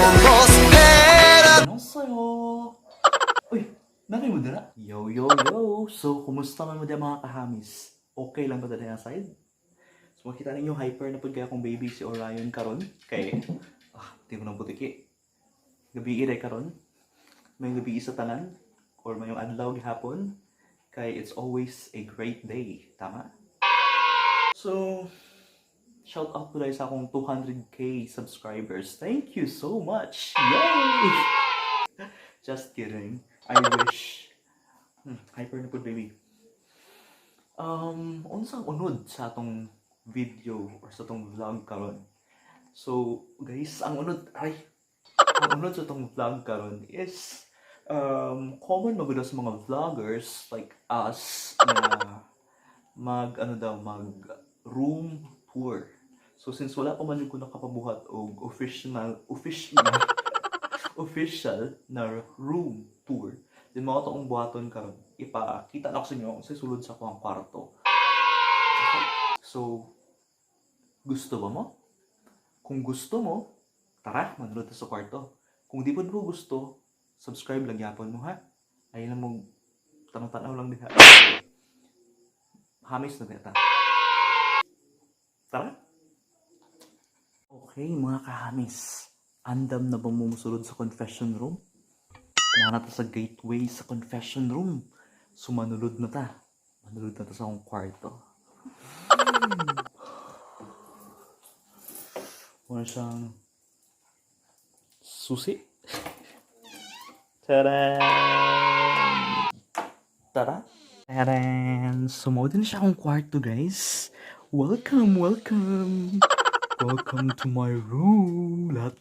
Nosferatu. Annyeonghaseyo! Uy, nari mo dira? Yo, yo, yo! So, kumusta man mo diya, mga kahamis? Okay lang ba dala side? So, makita ninyo, hyper na pud kay akong baby si Orion karon. Kay, di ko nang butiki. Gabi iray karon. May gabi sa tanan. Or may adlaw gihapon. Kay it's always a great day. Tama? So, shout out po dahil sa akong 200K subscribers. Thank you so much! Yay! Just kidding. I wish. Hyper na po, baby. Unsang unod sa atong video or sa atong vlog karon? So, guys, ang unod, ay, ang unod sa atong vlog karon is common magud sa mga vloggers like us na mag ano daw, mag room tour. So since wala pa man ko nakapabuhat og official official official na room tour, then mao to akong buhaton karon. Ipakita na ko sa inyo kung sa sulod sa akong kwarto. Okay. So, gusto ba mo? Kung gusto mo, tara, manood ta sa kwarto. Kung di po mo gusto, subscribe lang yapon mo, ha. Ay lang mo, tanong-tanaw lang diha. Hamis na beta. Tara! Okay, mga kahamis. Andam na ba mo musulod sa confession room? Naa ta sa gateway sa confession room. So manulod na ta. Manulod na ta sa akong kwarto. Wala siyang susi. Tara! Tara! Tara! So, mao din siya akong kwarto, guys. Welcome, welcome! Welcome to my room! Lahat,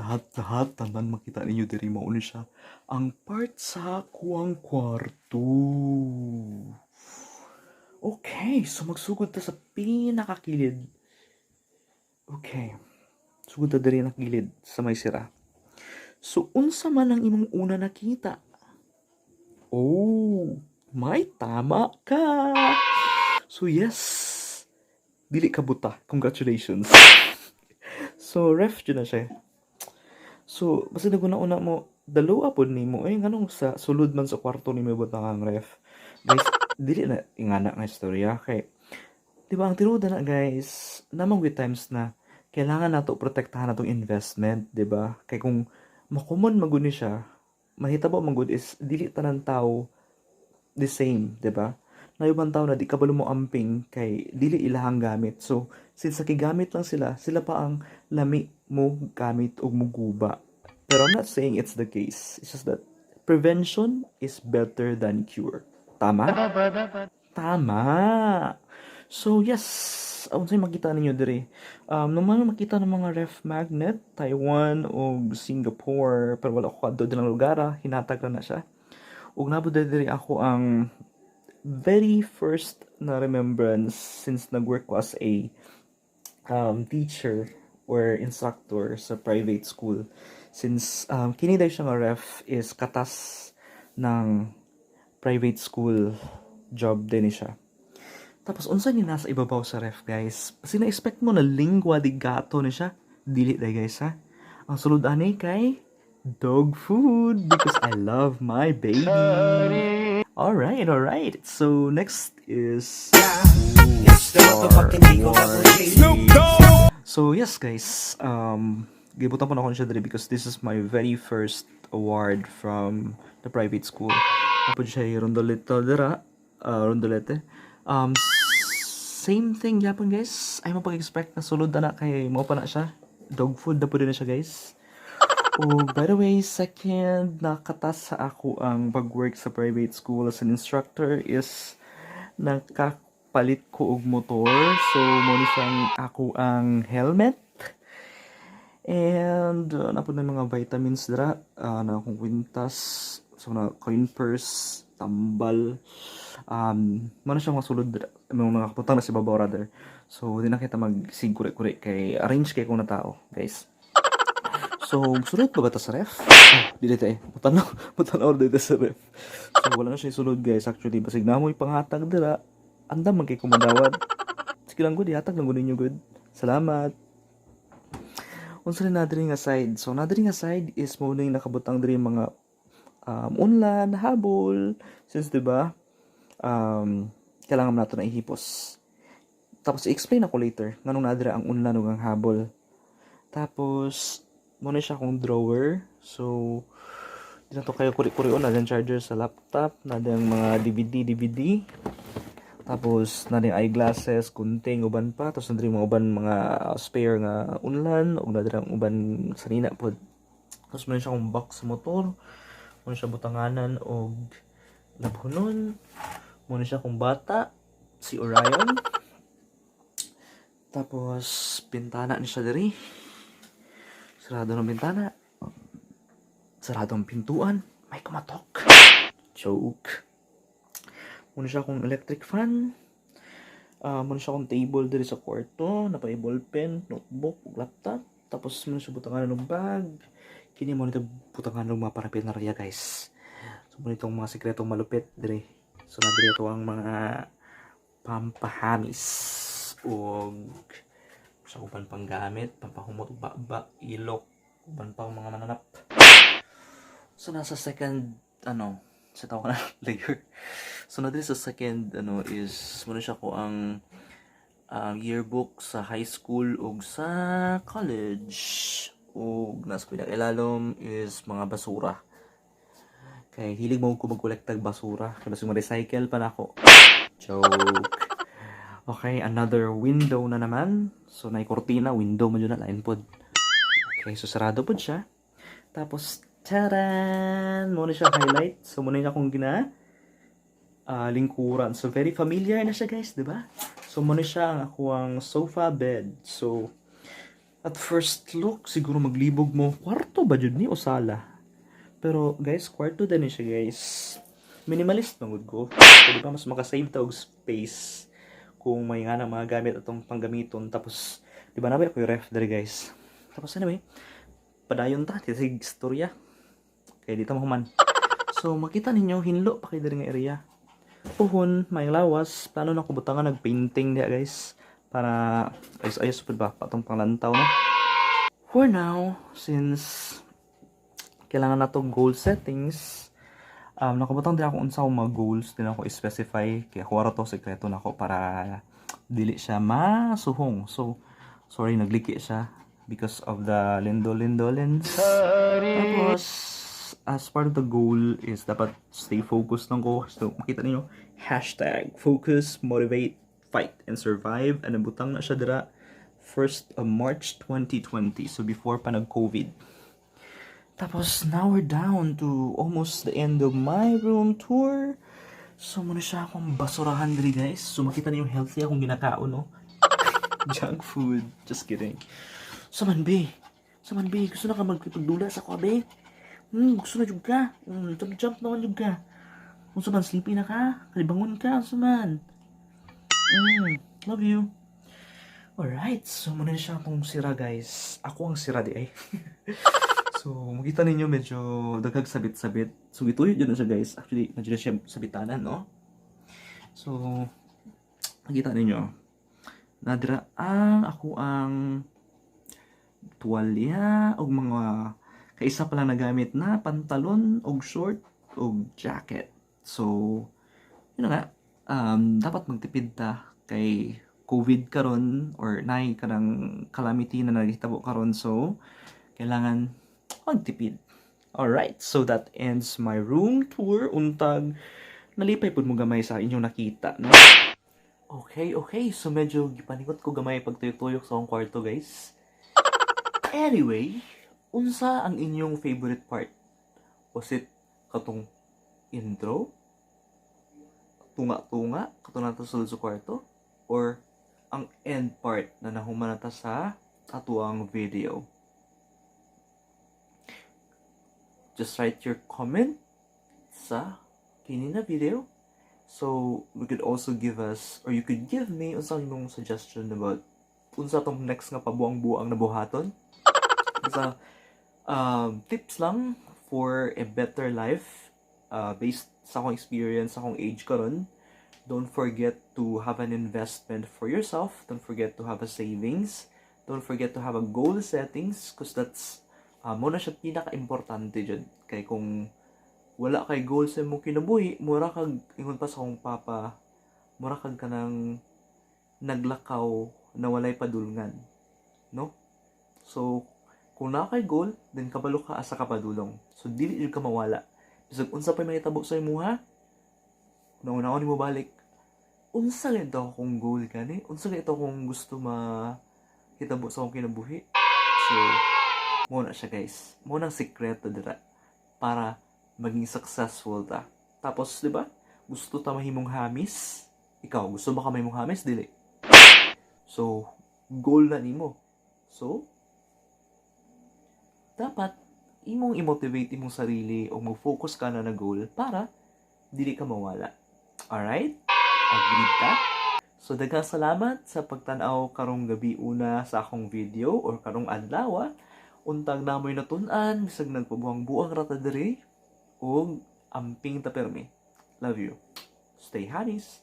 lahat, lahat, tanan makita ninyo diri, mao ni siya ang part sa akuang kwarto. Okay, so magsugod ta sa pinakakilid. Okay. Sugod ta diri na kilid sa may sira. So, unsa man ang imong una nakita? Oh, may tama ka. So, yes. Dili ka buta. Congratulations. So, ref jud na siya. So, basta naguna-una mo, dalawa pod nimo eh, nganong sa sulod man sa kwarto nimo ibutang ang ref? Guys, dili na ingana nga istorya kay di ba ang tinuod na, guys, namang with times na kailangan nato protektahan atong investment, di ba? Kay kung makumon magud ni siya, mahitabo man gud is dili tanan tao the same, di ba? Na ibang tao na di kabalo mo amping kay dili ilahang gamit. So, since nakigamit lang sila, sila pa ang lami mo gamit og muguba. Pero I'm not saying it's the case. It's just that prevention is better than cure. Tama? Tama. So, yes. Unsay makita ninyo diri? Naman makita ng mga ref magnet, Taiwan o Singapore, pero wala ko kadto ng lugar, ah. Hinatag lang na siya. Ug nabot diri ako ang very first na remembrance since nag-work ko as a teacher or instructor sa private school. Since kini dahil siya nga ref is katas ng private school job din siya. Tapos unsa ni nasa ibabaw sa ref, guys? Kasi na-expect mo na lingua di gato ni siya. Dili day, guys, ha. Ang sulod ani kay dog food because I love my baby. Alright. So next is Star Wars. So yes, guys, gibutan po na ako siya diri because this is my very first award from the private school. Tapos siya rondoleta dira, rondolete. Same thing yapon, guys. Ay mo pag-expect na sulod na kay mo pa na siya. Dog food na po din na siya, guys. Oh, by the way, second nakatas sa ako ang pag-work sa private school as an instructor is nakapalit ko og motor. So, mo ni siyang ako ang helmet. And napod na mga vitamins dira, na akong kwintas, so na coin purse, tambal. Mo na siya mga sulod dira, mga kaputang na si babaw rather. So, di na kita magsigure-kure kay arrange kay ko na tao, guys. So, sulod pa ba ta sa ref? Oh, di dito eh. Mutanaw, mutanaw dito sa ref. So, wala na siya sulod, guys. Actually, basig na mo'y panghatag dira. Andam man kay kumadawad. Sige lang, good. Ihatag lang gud ninyo, good. Salamat. Unsa ni naa diri nga side? So naa diri nga side is mao ning nakabutang diri mga unlan, habol, since 'di ba kailangan man nato na ihipos. Tapos i-explain ako later nganong naa dira ang unlan ug ang habol. Tapos mao na siya akong drawer. So di na to kayo kuri-kurion na din charger sa laptop, na din mga DVD, DVD. Tapos na din eyeglasses, kunting uban pa, tapos na din mga uban mga spare nga unlan ug na din ang uban sanina pod. Tapos mao na siya akong box sa motor. Mao na siya butanganan og labhonon. Mao na siya akong bata, si Orion. Tapos bintana ni siya diri. Sarado ng bintana. Sarado ang pintuan. May kumatok. Joke. Mao na siya akong electric fan. Mao na siya akong table diri sa kwarto. Napay ballpen, notebook, ug laptop. Tapos mao na siya butanganan ng bag. Kini mao nito butanganan ng mga paraphernalia, guys. So mao nitong mga sikretong malupit diri. So na diri ito ang mga pampahamis ug sa uban panggamit, pampahumot ug baba, ilok, uban pang mga mananap. So nasa second ano, sa tawag na layer. So na diri sa second ano is mao na siya ko ang yearbook sa high school ug sa college. Ug nasa pinakailalom is mga basura. Kay hilig mo ko magkolektag basura. Kay basig ma-recycle pa nako. Joke. Okay, another window na naman. So, naay kortina, window man yun na, lain pod. Okay, so sarado pod siya. Tapos, taran! Mao na siya highlight. So, mao na akong gina lingkuran. So, very familiar na siya, guys, di ba? So, mao na siya ang akoang sofa bed. So, at first look, siguro maglibog mo, kwarto ba jud ni o sala? Pero, guys, kwarto din ni siya, guys. Minimalist man gud ko. So, di ba, mas makasave ta og space kung may nga na mga gamit atong panggamiton. Tapos, di ba, naa bay ako'y ref diri, guys. Tapos, anyway, padayon ta, tisig istorya. Kaya dito mahuman. So, makita ninyo, hinlo pa kay diri nga area. Puhon, may lawas, plano na ko butangan nag-painting diya, guys. Para ayos-ayos pud ba, patong panglantaw no. For now, since kailangan na to goal settings, nakabutang din ako unsa akong mga goals, din ako i-specify, kaya kuha ra to, sekreto na ako para dili siya masuhong. So, sorry, nagliki siya because of the lindo lindo lens. Tapos, as part of the goal is dapat stay focused lang ko. So, makita niyo #focus, motivate, fight, and survive. And nabutang na siya dira 1st of March 2020. So, before pa nag-COVID. Tapos, now we're down to almost the end of my room tour. So, mao na siya akong basurahan diri, guys. So, makita niyo healthy akong ginakaon, no? Junk food. Just kidding. Saman, be. Saman, be. Gusto na ka magpagdula sa ko, be? Gusto na jud ka. Jump, jump naman jud ka. Unsa man, sleepy na ka? Kalibangon ka, unsa man? Love you. Alright, so mao na siya akong sira, guys. Ako ang sira di ay. So, makita ninyo medyo daghag sabit-sabit. So, gituyo jud na siya, guys. Actually, medyo na siya sabitanan, no? So, makita ninyo. Naa dira ang ako ang tuwalya og mga kaisa pa lang nagamit na pantalon og short og jacket. So, yun na nga, dapat magtipid ta kay COVID karon or naay kanang calamity na naghitabo karon, so kailangan magtipid. Alright, so that ends my room tour. Untag nalipay pud mo gamay sa inyong nakita, no? Okay. So medyo gipaningot ko gamay pagtuyok-tuyok sa akong kwarto, guys. Anyway, unsa ang inyong favorite part? Was it katong intro? Tunga-tunga? Katong naa ta sulod sa kwarto? Or ang end part na nahuman na ta sa atuang video? Just write your comment sa kini na video. So, we could also give us, or you could give me unsa imong suggestion about unsa tong next nga pabuang-buang na buhaton. Sa tips lang for a better life based sa akong experience, sa akong age karon. Don't forget to have an investment for yourself. Don't forget to have a savings. Don't forget to have a goal settings because that's mao na siya pinaka-importante jud. Kay kung wala kay goal sa imong kinabuhi, mura kag, ingon pa sa akong papa, mura kag kanang naglakaw na walay padulngan. No? So, kung naa kay goal, then kabalo ka asa ka padulong. So, dili jud ka mawala. Bisag unsa pa mahitabo sa imuha, una-una nimo balik, unsa gani to akong goal gani? Unsa gani to akong gusto mahitabo sa akong kinabuhi? So, mao na siya, guys. Mao nang sikreto dira para maging successful ta. Tapos, di ba? Gusto ta mahimong hamis. Ikaw, gusto ba ka mahimong hamis? Dili. So, goal na nimo. So, dapat imong i-motivate imong sarili o mag-focus ka na na goal para dili ka mawala. Alright? Agreed ka? So, daghang salamat sa pagtanaw karong gabi una sa akong video or karong adlaw. Untag namoy natun-an, bisag nagpabuang-buang ra ta diri ug amping ta permi. Love you. Stay hanis.